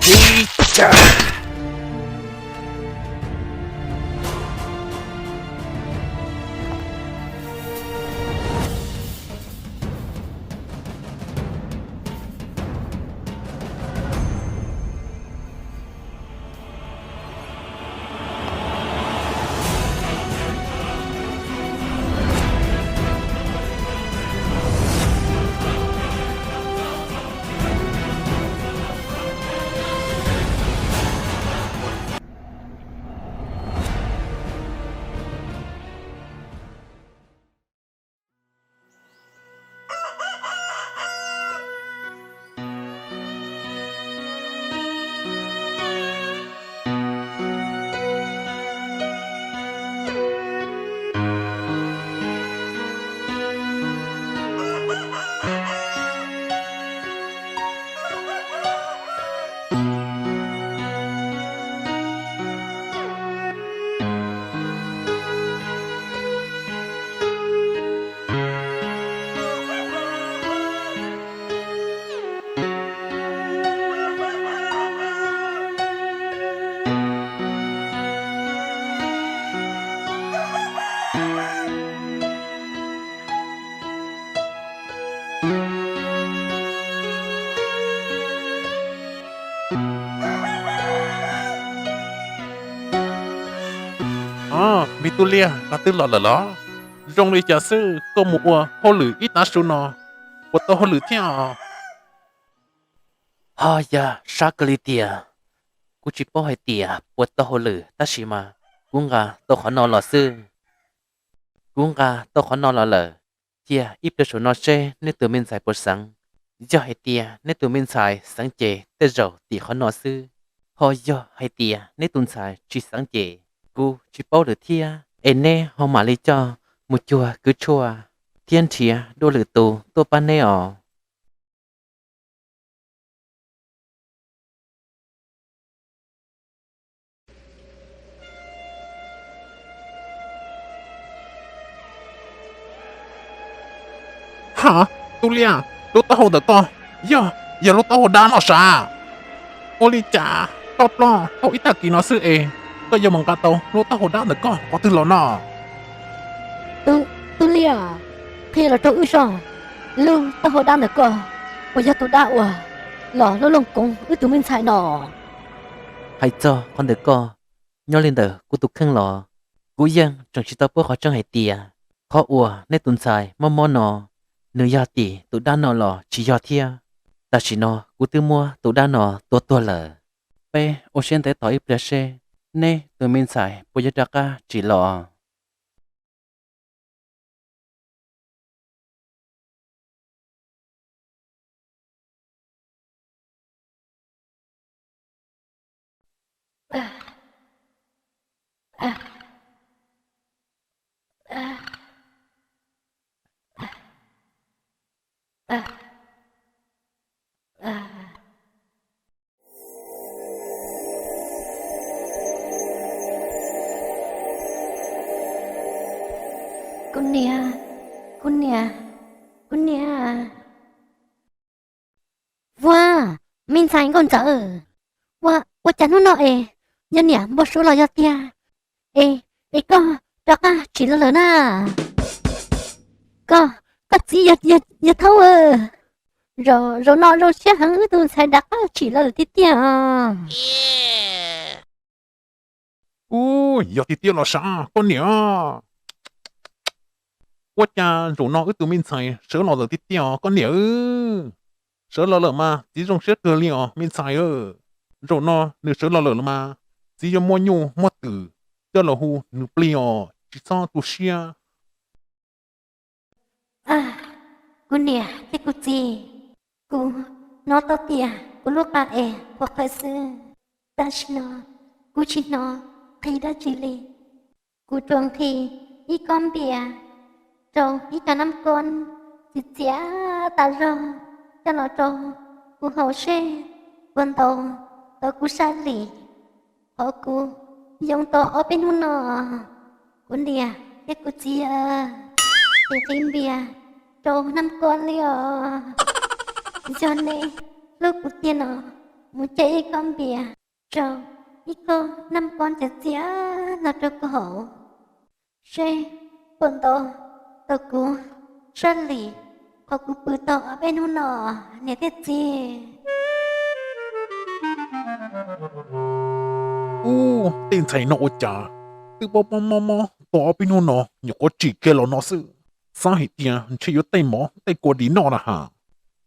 Ib ca. Vij Tub Liaj, koj twb los lawm los? Zoo li cas xwb koj mus ua hauj lwm ib tav su no, puas tau hauj lwm thiab os? Ho yog sab kawg li tiag, kuv tsis paub hais tias puas tau hauj lwm tab sis mas kuv nqa tau qhov no los xwb. Kuv nqa tau qhov no los lawm, cia ib pliag saum no seb neb tus me ntxhais puas xeev. Yog hais tias neb tus me ntxhais xeev ces tej zaum tim qhov no xwb. Ho yog hais tias neb tus ntxhais tsis xeev ces kuv tsis paub lawm thiab, es neb ho mam li coj mus cuag kwv tshuaj thiab nrhiav dua lwm tus tuaj pab neb os. Ha, Tub Liaj, lub taub hau ntawm koj yog, yog lub taub hau dab no sav? Ua li cas koj ploj tau ib tag kis no xwb es koj yuav mus nqa tau lub taub hau dab ntawm koj qhov twg los no? Tub Liaj, qhia los rau wb zoj, lub taub hau dab ntawm koj puas yog tus dab uas los looj looj koov wb tus me ntxhais no? Hais txog qhov ntawm koj, nyob li ntawm kuv tus kheej los, kuv yeej tseem tsis tau paub qhov tseeb hais tias qhov uas neb tus ntxhais mob mob no, nws yog tim tus dab no los tsis yog thiab. Tam sim no kuv twb muab tus dab no tua tuag lawm. Peb ua siab ntev tos ib pliag seb neb tus me ntxhais puas yuav rov qab tsim los. Kuv niam, kuv niam, kuv niam. Ua, me ntxhais Nkauj Ntxawm, ua, ua cas hnub no es yog niam npau suav los yog tiag? Es, es koj rov qab tsim los lawm na? Koj, koj txiv yog, yog thaub, zaum no zoo siab heev, wb tus ntxhais rov qab tsim los lawm tiag tiag os. Ub, yog tiag tiag los sav koj niam? Ua cas zaum no wb tus me ntxhais sawv los lawm tiag tiag os koj niam? Sawv los lawm mas txiv zoo siab kawg li os me ntxhais. Zaum no nws sawv los lawm los mas txiv yuav muab nyuj muab twm coj los hu nws plig os, tsis txhob tu siab. Kuv niam thiab kuv txiv, kuv hnov tau tias kuv lub qa es qhuav qhawv xwb, tam sim no kuv tsis hnov nqhis dab tsi li. Kuv tsuas nqhis ib kob npias rau ib co nab koob txias txias tas zog coj los rau kuv haus seb puas ntau tau kuv sab lim. Qhov kuv yoo tau ob peb hnub no, kuv niam thiab kuv txiv, ces nqhis npias rau nab koob li os. Yog nej hlub kuv tiag no, mus caij ib kob npias rau ib kob nab kob ntxias txias los rau kuv haus, seb puas ntaus tau kuv sab lim qhov kuv pw tau ob peb hnub no, niam thiab txiv. Ub, tej ntxhais no ua cas twb mob mob mob mob tau ob peb hnub no nyuam qhuav tsim kiag los no xwb, xav hais tias ntshe yuav tej mov tej kua dis noj na has.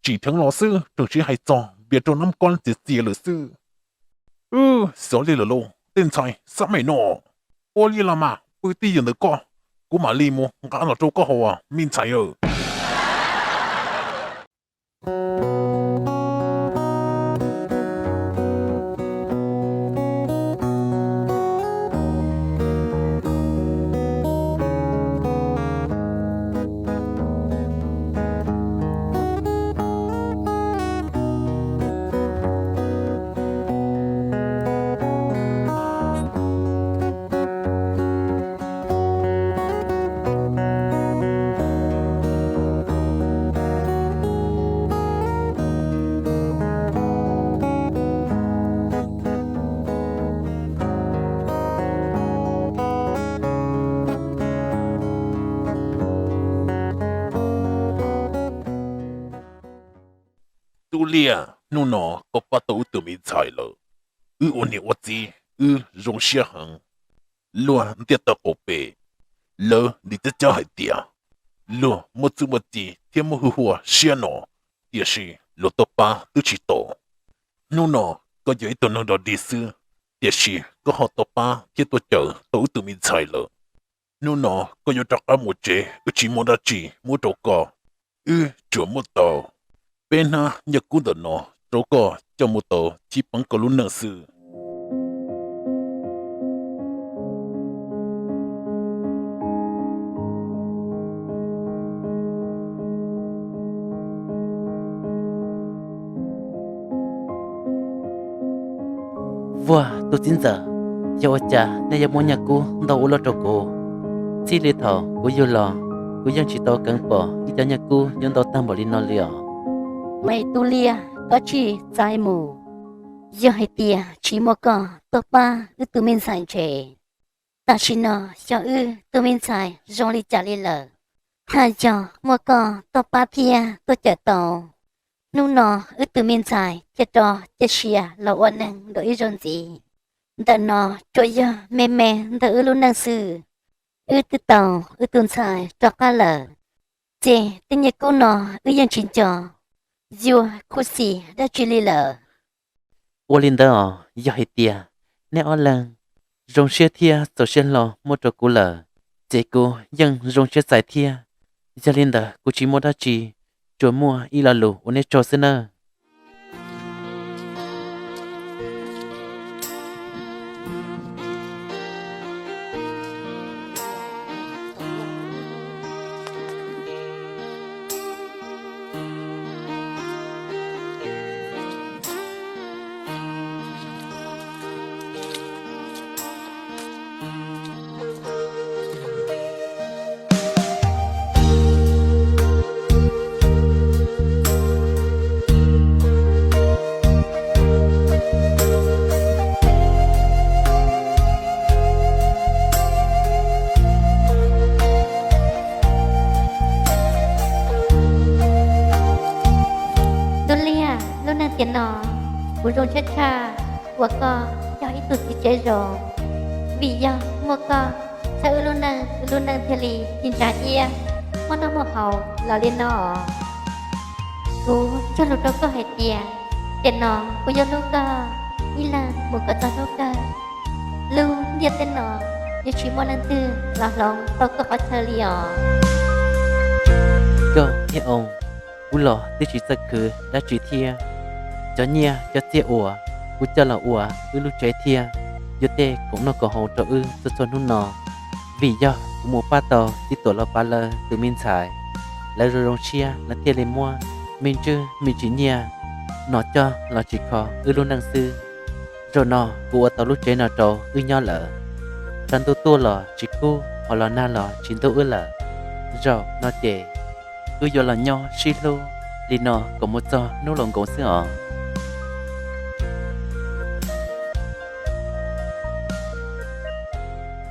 Tsim dheev los xwb tseem siv hais txog npias rau nab kob txias txias lawm xwb. Xyov li lawm lauj, tej ntxhais xab meem no. Ua li los mas pw twj ywm ntawm koj, kuv mam li mus nqa los rau koj haus me ntxhais aw. Tub Liaj, hnub no koj pab tau wb tus me ntxhais lawm. Wb ua niam ua txiv wb zoo siab heev. Luag ntiaj teb qaum pem lawv li teb cab hais tias luag muaj txuj muaj ci thiab muaj hwj huaj siab no, tiam sis luag tuaj pab twb tsis tau. Hnub no koj yog ib tug neeg dog dig xwb, tiam sis koj ho tuaj pab thiab tuaj cawm tau wb tus me ntxhais lawm. Hnub no koj yuav rov qab mus tsev, wb tsis muaj dab tsi muab rau koj, wb tsuas muab tau peb hnab nyiaj kub ntawm no rau koj coj mus tau chiv peev koj lub neej xwb. Vuag tus txiv ntxawm, yog ua cas nej yuav muab nyiaj kub ntau ua luaj rau kuv? Txij li thaum kuv yug los, kuv yeej tsis tau keev pom ib co nyiaj kub yuav ntau tag npaum li no li os. Maiv Tub Liaj, koj tsis txais mus. Yog hais tias tsis muaj koj tuaj pab wb tus me ntxhais ntshe tam sim no xyov wb tus me ntxhais zoo li cas li lawm. Haj yog muaj koj tuaj pab thiab tuaj cawm tau, hnub no wb tus me ntxhais thiaj rov cia siab los ua neeg dua ib zaug ntxiv. Ntawm no tsuas yog me me ntawm wb lub neej xwb. Wb twb tau wb tus ntxhais rov qab lawm, ces tej nyiaj kub no wb yeej tsis nco yuav khuv xim dab tsi li lawm. Ua li ntawd os, yog hais tias neb ob leeg zoo siab thiab txaus siab hlo muab rau kuv lawm, ces kuv yeej zoo siab txais thiab. Yog li ntawd kuv tsis muaj dab tsi, tsuas muaj ib lo lus ua neb tsaug xwb nawb. Tub Liaj, lub neej tiam no kuv zoo tshaj tshaj uas koj yog ib tug txiv tsev zoo, vim yog muaj koj txhawb wb lub neej, wb lub neej thiaj li ci ntsa iab, muaj noj muaj haus los li no. Kuv cog lus rau koj hais tias, tiam no kuv yuav hlub koj ib leeg mus kom txog hnub kawg. Lub ntiaj teb no yuav tsis muaj neeg twg los hloov tau koj qhov chaw li os. Koj thiab oo, kuv los twb tsis txawj khwv dab tsi thiab. Cov nyiaj cov txiaj uas kuv coj los ua wb lub tsev thiab yuav tej khoom noj khoom haus rau wb txhua txhua hnub no, vim yog kuv mus pab tau txiv tuam los pav lawv tus me ntxhais, lawv zoo zoo siab lawv thiaj li muab me ntsis me ntsis nyiaj no coj los tsim kho wb lub neej xwb. Zaum no kuv ua tau lub tsev no rau wb nyob lawm, tshav ntuj tuaj los tsis kub, ho los nag los tsis ntub wb lawm. Zaum no ces wb yuav los nyob sib hlub li no kom mus txog hnub laus nkoos xwb os.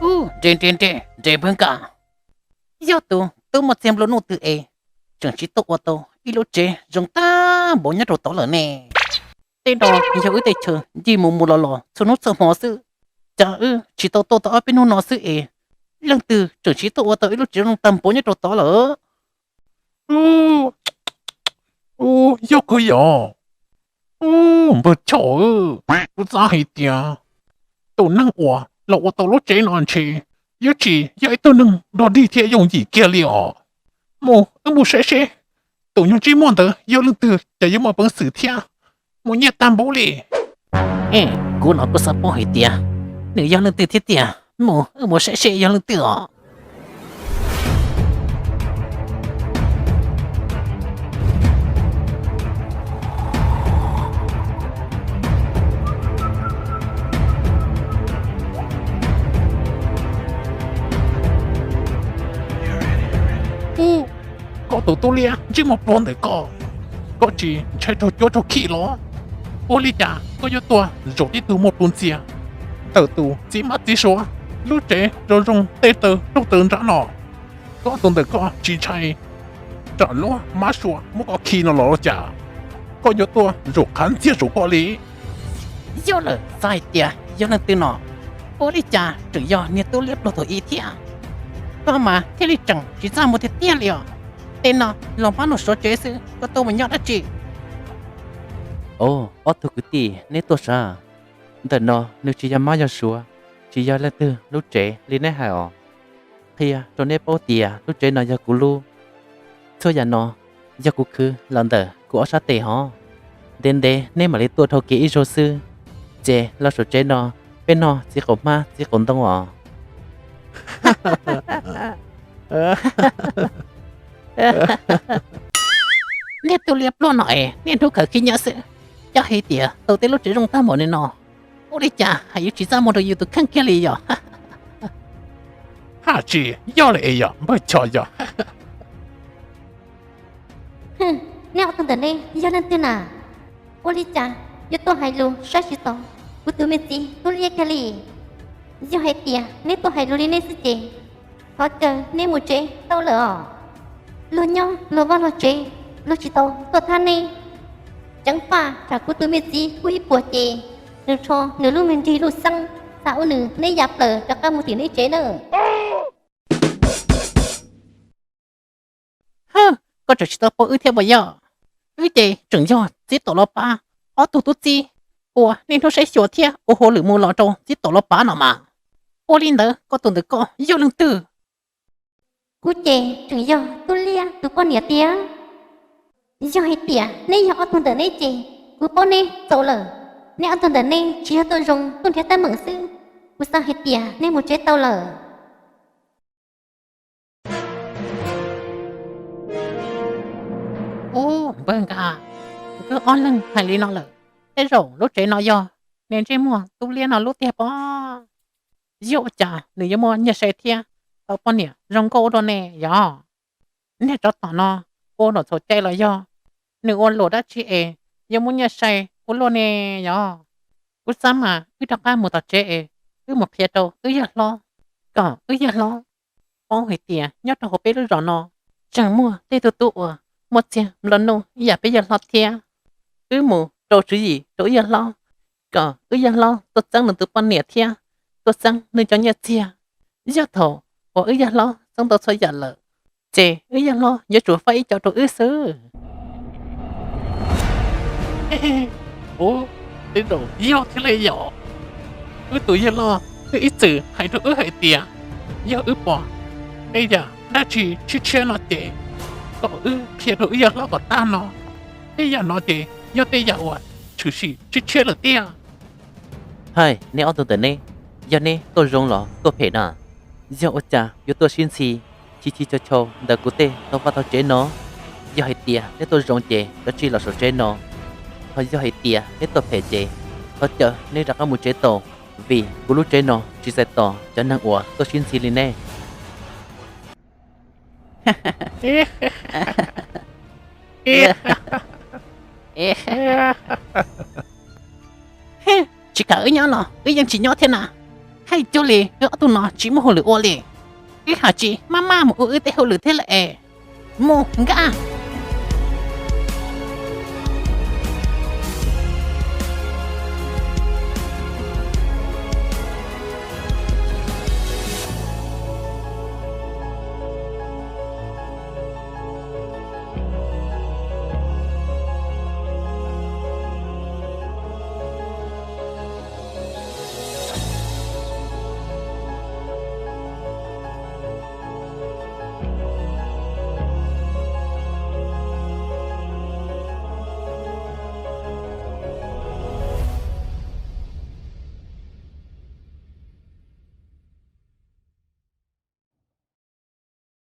Nres nres nres nres npawg Nkaj, yog tus tub muaj txiag nplua nuj twg es tseem tsis tuaj ua tau ib lub tsev zoo tag npaum nyob rau tod lawm ne. Tej no yog wb tej chaw ncig mus mus los los txhua hnub txhua hmo xwb, cas wb tsis tau tuaj tau ob peb hnub no xwb es leej twg tseem tsis tuaj ua tau ib lub tsev zoo tag npaum nyob rau tod lawm? Yog kawg yog. Npawg Choj, kuv xav hais tias tus neeg uas los ua tau lub tsev no ntshe yuav tsis yog ib tug neeg dog dig thiab yooj yim kiag li os. Mus wb mus saib seb tus nyuag ntsej muag ntawd yog leej twg, cas yuav muaj peev xwm thiab muaj nyiaj tag npaum li. Kuv los kuj xav paub hais tias nws yog leej twg thiab tiag, mus wb mus saib seb yog leej twg os. Koj tus tub liab ntsej muag pluag ntawm koj, koj tsis ntshai raug cuab raug khij los? Ua li cas koj yuav tuaj zaum tib tug muaj plhu ntxiag ntawm tus txiv hmab txiv suav lub tsev zoo zoo tej taw rooj taw nrab no? Koj tus ntawm koj tsis ntshai tsam luab hmab sua muab koj khi no los cas? Koj yuav tuaj zaum qhav ntxiag zaum koj li. Yog lawm, xav hais tias yog leej twg no, ua li cas tseem yog niag tub liab pluag thaum ub thiab? Koj mas thiaj li tseem tsis txaj muag tiag tiag li os. Tej no los pab luag suav tsev xwb, koj tuaj mus nyob dab tsi? Os, ob tug kwv tij, neb tuaj sav. Ntawm no nws tsis yog hmab yog suav, tsis yog leej twg lub tsev li neb hais os. Qhia rau neb paub tias lub tsev no yog kuv lub. Txhua yam no yog kuv khwv los ntawm kuv ob sab tes hov. Ntev ntev neb mam li tuaj dhau kev ib zaug xwb, ces los saum tsev no peb noj txiv qaum hmab txiv qaum ntoo os. Niag tub liab pluag no es niaj hnub khawv khib nyob xwb, yog hais tias tau tej lub tsev zoo tag npaum li no, ua li cas hais yuav tsis txaj muag rau yus tus kheej kiag li yom? Haj tsis yog li es yog npawg Choj yog. Neb ob tug ntawm neb yog leej twg na? Ua li cas yuav tuaj hais lus saib tsis taus kuv tus me txiv tub liab kiag li? Yog hais tias neb tuaj hais lus li nej xwb ces thov caw neb mus tsev tau lawm os. Luag nyob luag vaj luag tsev, luag tsis tau tuaj thab neb. Ceev faj tsam kuv tus me txiv kuj ib puas ces nws rho nws lub me nrig lub xeeb xa ua nws neb ya plaws rov qab mus tim neb tsev nawb. Hwb, koj tseem tsis tau paub wb thiab puas yog? Wb ces tseem yog txiv tom los pav ob tug tub txib uas niaj hnub saib xyuas thiab ua hauj lwm mus los rau txiv tom los pav no mas. Ua li ntawd koj tus ntawm koj yog leej twg? Kuv ces tseem yog tub liab tus poj niam tiag. Yog hais tias neb yog ob tug ntawm neb ces kuv paub neb txaus lawm. Neb ob tug ntawm neb tsis yog tuaj zoo, tuaj nrhiav teeb meem xwb. Kuv xav hais tias neb mus tsev tau lawm. Ub, npawg Nkaj, wb ob leeg hais li no lawm, tej zaum lub tsev no yog niag ntsej muag tub liab no lub tiag pob. Yog ua cas nws yuav muaj nyiaj sai thiab tau poj niam zoo nkauj ua luaj ne yog? Niag tsov tom no ua nram txhaum cai los yog nws ua luam dab tsi es yuav muaj nyiaj sai ua luaj ne yog? Kuv xav mas wb rov qab mus tom tsev es wb mus qhia rau wb yawg hlob, kom wb yawg hlob paub hais tias nyob rau hauv peb lub zos no tseem muaj tej tug tub uas muaj txiag nplua nuj ib yam peb yawg hlob thiab. Wb mus rau tswv yim rau wb yawg hlob, kom wb yawg hlob tuaj txeeb nws tus poj niam thiab tuaj txeeb nws cov nyiaj txiag. Yog thaum uas wb yawg hlob txeeb tau txhua yam lawm, ces wb yawg hlob yuav tsum faib ib co rau wb xwb. Ub, tej zaum yog thiab li yom. Wb tus yawg hlob twb ib txwm hais rau wb hais tias yog wb pom tej yam dab tsi tshiab tshiab no ces kom wb qhia rau wb yawg hlob kom tag no. Tej yam no ces yog tej yam uas tshwm sim tshiab tshiab lawm tiag. Hais, neb ob tug ntawm neb, yog neb tuaj zoo los tuaj phem na? Yog ua cas yuav tuaj sib ntxhi chis chis chaus chaus ntawm kuv tej tog vaj tog tsev no? Yog hais tias neb tuaj zoo ces kav tsij los saum tsev no. Ho yog hais tias neb tuaj phem ces thov caw neb rov qab mus tsev tau, vim kuv lub tsev no tsis txais tos cov neeg uas tuaj sib ntxhi li nej. Tsis kam wb nyob los wb yeej tsis nyob thiab na. Hais cuag li wb ob tug no tsis muaj hauj lwm ua li. Wb ho tsis maj maj mus ua wb tej hauj lwm thiab lawm es. Mus nkaj.